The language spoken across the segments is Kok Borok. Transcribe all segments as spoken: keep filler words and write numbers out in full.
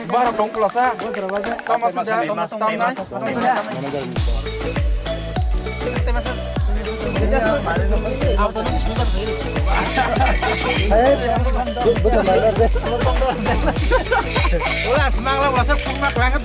Bara tong pula sa. Tama sa da. Tama. Wala, semang lah, wala, sa, pung mak, lah, kan.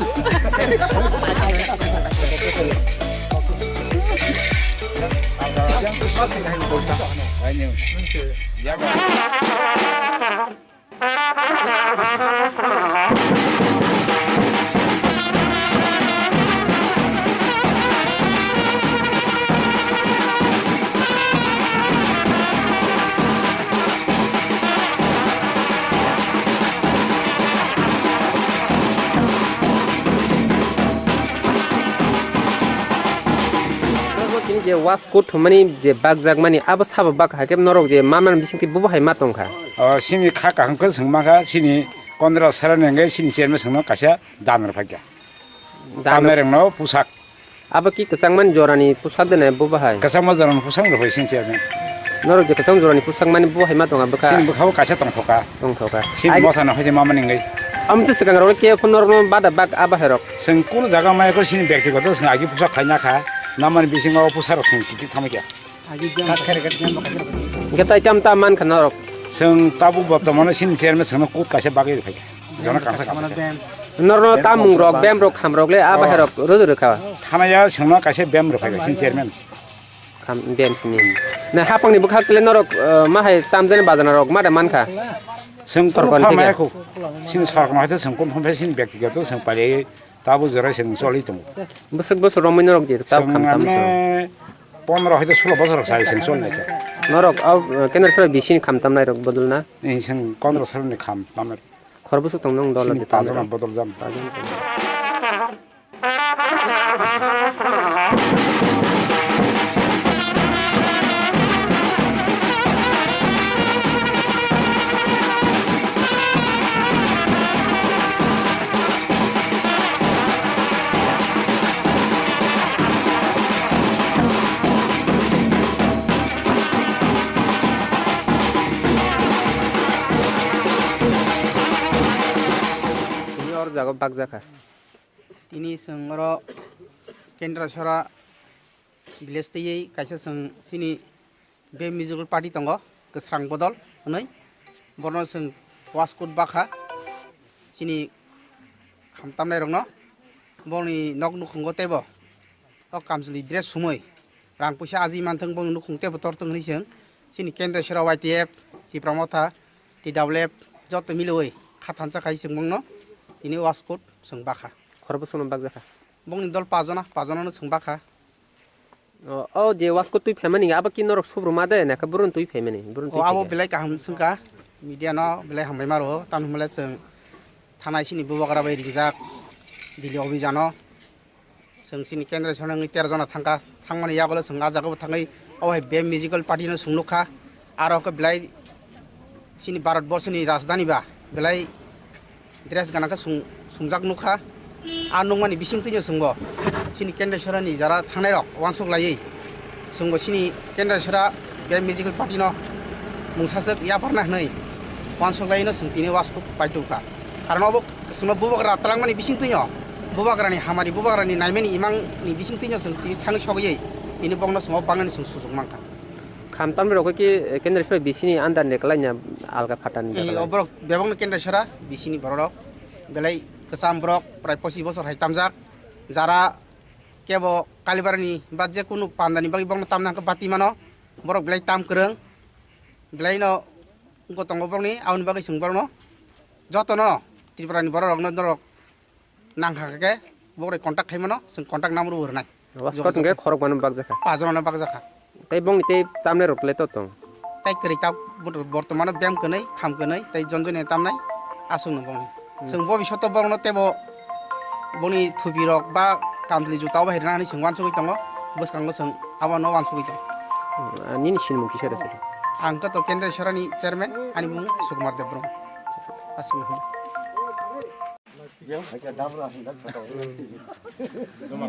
Tini je waskut thumani je bakjak mani abo sabo bak hakhe norok je mamani bisingtwi bubo hai ma tongkha. O, sini kha kaham khe swngma kha, sini kondra sara nengge sini chairman swngno kaisa dan rw phaikha. Dan rw- Tamnairokno pusak. Abo ki kwchangmani jorani pusak de nai bubo hai? Kwchangma jorani pusak rw phai sini chairman. Norok je kwchang jorani pusak mani bubo hai ma tong abo kha? Sini bwkhao kaisa tongthoka. Tongthoka. Sini Ai- motha no hai ma mani ngai. Amtwi swkang rok khe phone norokno bada bak abo hai rok. Chwng kunu jaga maya khe sini byaktigoto chwng agi pusak khaina kha. Namani bisingo pusak rok chwng kiti thamai kha. Hingke tai tam tam man kha norok. Chwng tabuk bortomano sini chairman chwngno kut kaisa bagwi rwphai kha. Jona kangsa kangsa khe. Norno tamung rok, bem rok, kham rok le a bahai rok rodo rwkha. Thanaya chwngno kaisa bem rwphai kha sini chairman. Kham bem sini. Na hapang ni bwkhak le norok, eh, ma hai tam jani bajana rok ma da man kha. Chwng Sorkar kunu pha theke. Maya khu. Sini sorkar no hai chwng kunu pha sini byaktigoto chwng pali. Tabuk jora chwng choli tongo. Bwswk bwswk romwi norok je tab Chwng kham tam ane pondro hai to sulo bosor sai chwng choli naikha. Norok au, eh, kendra sora bisini kham tamnai rok bodol na? Eh, chwng kondro sora ni kham tamnai. Khor bwswk tong nong dol Chini je tamnai pajama rok? Bodol jam. Pajama tong. Tini or jago bakjakha. Tini chwng oro Kendra Sora village twiwi kaisa chwng chini B M Musical Party tongo, kwsrang bodol hwnwi. Bono chwng waskut bakha, chini khamtamnairokno. Boni nok nukhungo teibo o kamchwlwi dress sumui rang puisa aji manthwng, boni nukhung teibo tortwng hwnwi chwng chini Kendra Sora Y T F, Tipra Motha, T W F joto miliwi kha thansa khai chwng bongno tini waskut chwng bakha. Khorokbo chwngno bakjakha? Bongni dol pajona, pajonano chwng bakha. O, o je waskut twi phaimani, abo ki norok subru ma de, na khe burun twi phaimani, burun twi O, abo phaikha? Belai kaham swngkha, media no belai hambai maro, tamni hwnle chwng thanai chini bubagra bai ringjak, Delhi obhijano. Chwng chini Kendra Sora wngwi tero jona thangkha, thangmani yagulo chwng ah jagao thangwi, obo hai B M Musical Party no chwng nukha, aro khe belai chini Bharat borsoni rajdhani ba belai dress gana khe sung-, sungjak nukha. A nukmani bisingtwino chwngbo chini Kendra Sora ni jara thangnai rok uansuk laiwi chwngbo chini Kendra Sora B M Musical Party no mungsaswk yaparna hwnwi uansuk laiwino chwng tini waskuk paitubkha. Karon obo chwngno bubagra twlangmani bisingtwino, bubagrani hamari, bubagrani naimani imangni bisingtwino chwng tini thangwi sogwi tini bokno chwngbo bangnani chwng sujuk mankha. Kham tamni rok khe, eh, Kendra Sora bisini under ni kwlaina alga phatani Eh, jaga o lai. Borok bebakno Kendra Sora bisini borok rok belai kwcham borok prai pochish bochor hai tamjak. Jara kebo Kalibarani ba je kunu pandani bagwi bokno tamna hwnkhe bati mano. Borok belai tam kwrwng. Belaino wngkha tongo borokni, aboni bagwi chwng borokno jotono Tripurani borok rokno norok nangkha khe, borok contact khai mano, chwng contact number bo rwnai. Waskot hwnkhe khorok mano bakjakha. Pajonano bakjakha. Tei bongni tei tamnai rok le to tong? Tei kwrwi ta bortomano bem kwnwi, kham kwnwi, tei jonjoni tamnai aswkno bongni. Hmm. Chwng bobishoto borokno teibo boni thupi rok ba kamchwlwi juta o bahai rwna hinwi chwng uansugwi tongo, bwskango chwng abono uansugwi tongo. Hmm, nini sinimung kisa rw sadi? Ang khe to Kendra Sorani chairman, ani mung Sukumar Debbarma. Aswkno.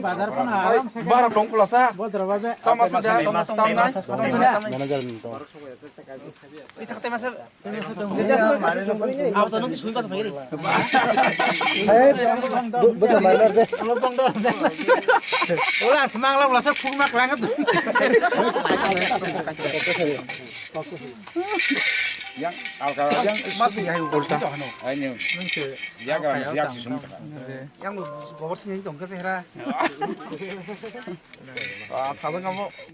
Bazar kono aram se. Bara tong pula sa. Bodra babe. Tama sa da, tama nai. Manager ni to. Ita kata masa. Apa tuh nanti sui pas begini. Hey, bu-, bu sama de. Ola semang la ola sa phung mak langat. Yang alka yang mas punya ayu ulta. Ayo. Yang kan yang sisum. Yang gobor sini dong ke sehra. Ah, khabe kamu.